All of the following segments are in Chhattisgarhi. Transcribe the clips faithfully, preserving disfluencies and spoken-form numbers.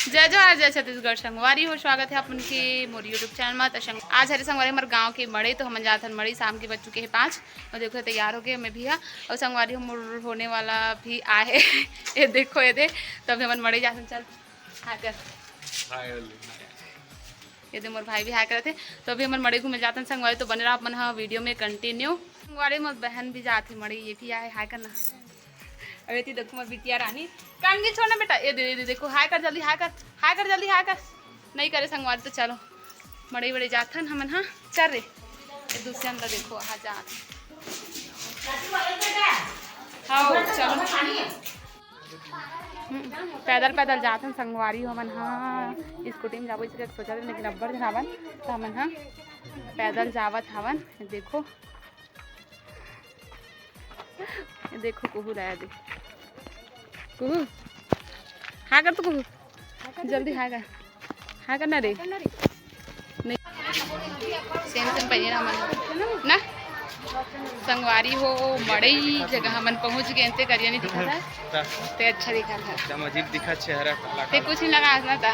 जय जोहार, जय छत्तीसगढ़ संगवारी हो, स्वागत है आप मन के मोर YouTube चैनल में। तो संग-, आज हरे संगवारी हमर गांव के मड़ई, तो हमन जात हन मड़ई। शाम के बज चुके हैं पाँच, और देखो तैयार हो गए मैं भी हा। और संगवारी हो मोर होने वाला भी आए है। ये देखो, ये दे, तो अभी हमन मड़ई जात हन। चल, हाय कर। हाय, ओली, हाय। ये दे मोर भाई भी हाय करत हे। तो अभी हमन मड़ई घूमे जात हन संगवारी, तो बने रहा आप मन हा वीडियो में कंटिन्यू। संगवारी मोर बहन भी जात हे मड़ई, ये भी आए, हाय करना। अब एती देखो मोर बिटिया रानी, कान भी छोड़ना बेटा। ये दे, ये दे, देखो, हाय कर जल्दी, हाय कर, हाय कर जल्दी, हाय कर। नहीं करे संगवारी, तो चलो मड़ई वड़ई जाथन हमन। हाँ, चल रे। ये दूसरे अंदर देखो, आ जात। हाँ, चलो। हम्म, पैदल पैदल जाथन संगवारी हमन। हाँ, स्कूटी में जाबो इसके सोचा था, लेकिन अब्बड़ झन आवन, तो हमन हाँ पैदल जावत हवन। देखो, ये देखो, कुहू लाया दे। कुहू, हाँ कर तू कुहू, जल्दी हाँ कर, हाँ करना रे। नहीं, सेम सेम पहिरे ना मन ना। संगवारी हो, मड़ई जगह हमन पहुंच गए, ते करिया नहीं दिखा था, ते अच्छा दिखा था। एकदम अजीब दिखा चेहरा, काला ते काला। कुछ नहीं लगा हंसना था।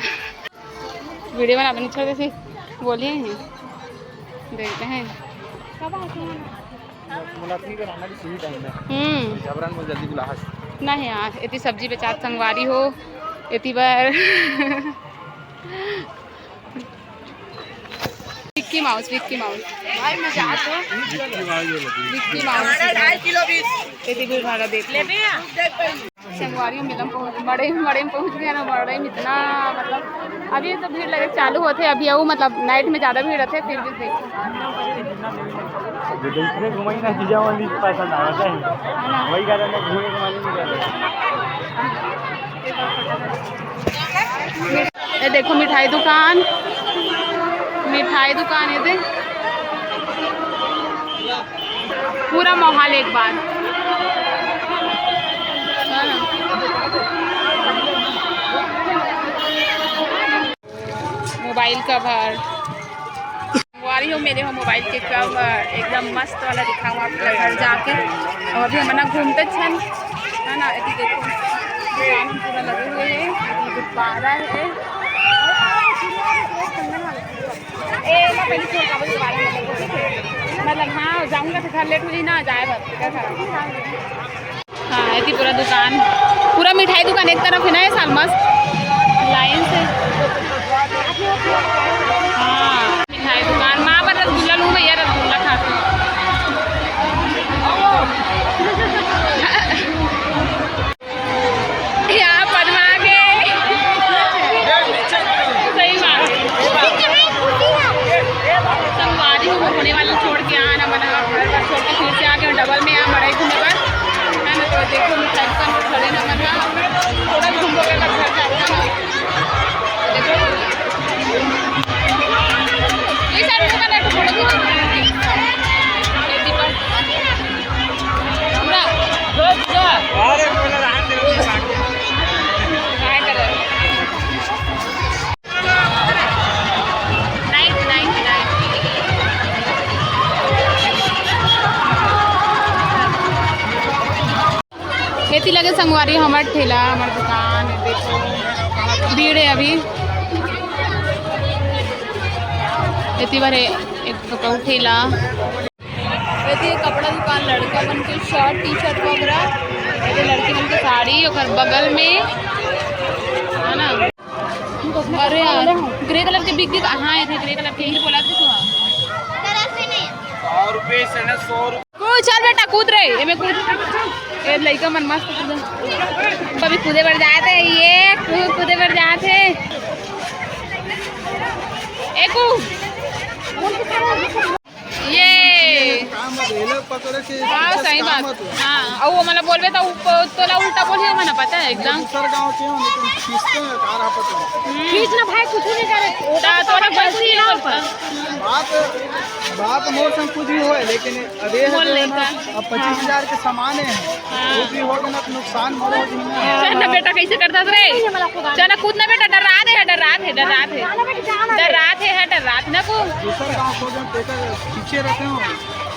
वीडियो बना बनी छोड़ दे, बोलिए ही। देखते हैं। मोला अपनी के राना भी सही टाइम में। हम्म। जबरन में जल्दी बुला हस। नहीं यार, एती सब्जी बेचात संगवारी हो, एती बर। Vicky mouse, Vicky mouse. भाई, मैं जात हूँ। विक्की माउस बोलो, विक्की माउस। ढाई किलो बीस। एती भीड़ भाड़ा देख ले। संगवारी मेला में पहुंच, मड़ई, मड़ई में पहुंच गए ना। मड़ई में इतना, मतलब, अभी तो भीड़ लगे चालू होथे, अभी अउ, मतलब, नाइट में ज़्यादा भीड़ रहथे, फिर भी देख। जो दूसरे घुमाई ना, चीजा वाली पसंद आवत है, वही कारण है घूमे के मन नहीं करता। ये देखो मिठाई दुकान, मिठाई दुकान, ये दे। पूरा माहौल एक बार। Mobile cover. संगवारी हो, मेरे हो मोबाइल के कवर एकदम मस्त वाला दिखाऊँ आप लोग घर जाके। और अभी हमन घूमते छन, है ना, एती देखो, दुकान पूरा लगे हुए हैं, एती गुब्बारा है। ए, मैं पहले छोड़ का बोल दोबारा में लेके, ठीक है? मतलब, हाँ, जाऊँगा तो घर लेट हो जाई ना, जाए बस, ठीक है, हाँ। हाँ, एती पूरा दुकान, पूरा मिठाई दुकान एक तरफ है ना, ये साल मस्त लाइन से। हाँ, मिठाई दुकान, माँ बर रसगुल्ला लूँ भैया, रसगुल्ला खा के। यहाँ पदमा के। सही बात है। संगवारी हो, होने वाला छोड़ के आना बना, घर पर छोड़ के फिर से आके डबल में यहाँ मड़ई घूमे बर, है ना। तो देखो, मिठाई दुकान पर खड़े ना बना, थोड़ा घूमो के घर जाते हैं। देखो, ये साइड में बना, थोड़ा घूमो। ये दीपक। पूरा। अरे, पूरा रात देखो, काय करे? Night, night, night. एती लगे संगवारी हमर ठेला, हमर दुकान, देखो, भीड़ है अभी। एती बार एक ठो ठेला। एती कपड़ा दुकान, लड़का मन के शर्ट, टी शर्ट वगैरह, एती लड़की मन के साड़ी, ओकर बगल में, है ना? अरे यार, ग्रे कलर के बिग बिग, हाँ, ये ग्रे कलर के ही बोला थे। सौ रुपये से ना, सौ रुपये। कूद, चल बेटा, कूद रे, ये में कूद। ये लइका मन मस्त कूदे। कभी कूदे बर जात हे, ये कू-, कूदे बर जात हे। ए कू। ये काम मत, ये लोग पकड़े से हाँ, सही बात। हाँ, अउ वो मतलब बोलबे तो उ-, तोला उल्टा बोलही, वो मना पता है एकदम। दूसर गांव के हो, लेकिन खींचते हैं, कार आपस में। हम्म। खींच ना भाई, कुछ नहीं करे। ता-, तोला गलती ना ऊपर। बात, बात मोर संग कुछ भी होए, लेकिन अब ये बोल है नहीं ना, का। अब पच्चीस हजार के सामान है, हाँ। कुछ भी होगा ना, तो नुकसान मोर हो जाएगा। चल ना बेटा, कैसे करता रे? चल ना, कूद ना बेटा, डर्रात हे, डर्रात हे, डर्रात हे। डर्रात हे, है, डर्रात ना को। दूसर गांव को जब देखा, पीछे रहते हो।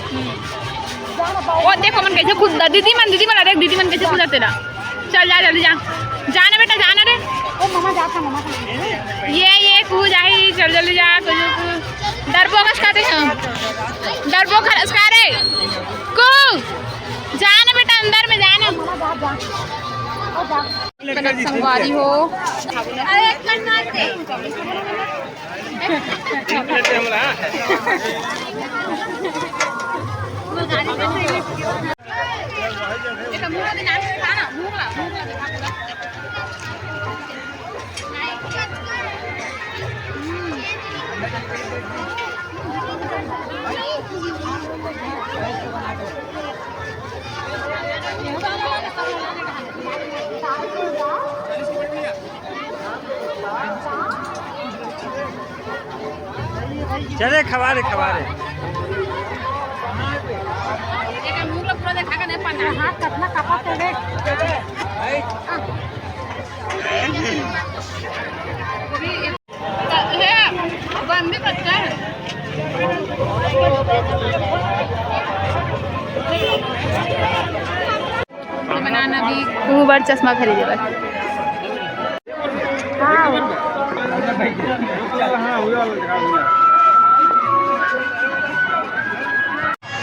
हम्म। ओ, देखो मन कैसे कूदता, दीदी मन, दीदी मन, अरे दीदी मन कैसे कूदता तेरा। चल, जा, जल्दी जा। जा ना बेटा, जा ना रे। ओ ममा, जा था ममा का। ये, ये कुहू जाही, चल जल्दी जा, कुहू, कुहू। डरपोक हस का दे हम। डरपोक हस का रे। कुहू, जा ना बेटा, अंदर में जा ना। ममा, जा, जा। ओ, जा। संगवारी हो। अरे, एक मिनट मार दे। चले, खवा रे, खवा रे। हाथ कतना कांपत हे रे। बनाना भी। कुहू बर चश्मा खरीदे बर।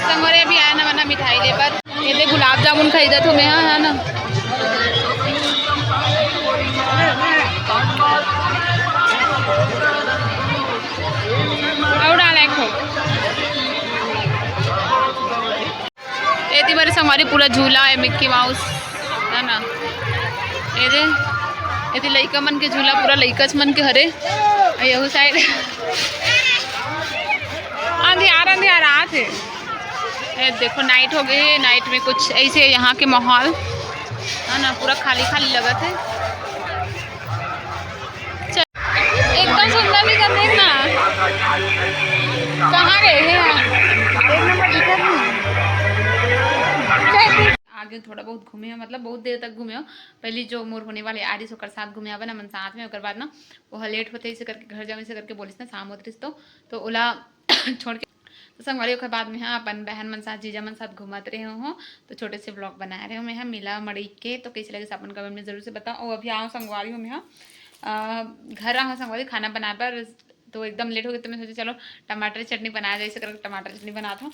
संगवारी अभी आए ना मना मिठाई ले बर। ये दे गुलाब जामुन खरीदत हो मैं, हाँ, है ना। और डाला एक ठो। एती मेरे संगवारी पूरा झूला है मिक्की माउस, है ना। ये दे, एती लइका मन के झूला पूरा लइकच मन के हरे। अउ यहू साइड अंधियार अंधियार आत हे। ये देखो नाइट हो गए है, नाइट में कुछ ऐसे यहाँ के माहौल है ना, पूरा खाली खाली लगत है। एकदम सुंदर दिखत हे ना। कहाँ गए हैं यार? एक नंबर दिखत नहीं। आगे थोड़ा बहुत घूमे हो, मतलब बहुत देर तक घूमे हो। पहली जो मोर होने वाले आरिस ओकर साथ घूमे आवे ना मन साथ में, ओकर बाद ना वो लेट होते इसे करके घर जावे इसे करके बोलिस ना शाम होत रिस तो, तो ओला छोड़ के तो संगवारी ओकर बाद में हाँ अपन बहन मन साथ जीजा मन साथ घूमत रहे हो। तो छोटे से ब्लॉग बनाए रहे हो मैं हाँ मिला मड़ी के। तो कैसे लगे अपन कमेंट में जरूर से बताओ। और अभी आओ संगवारी हो मैं हाँ अ, घर रहा संगवारी खाना बनाए पर तो एकदम लेट हो गया तो मैं सोचे चलो टमाटर चटनी बना जाए, इसे करके टमाटर चटनी बनाता हूँ।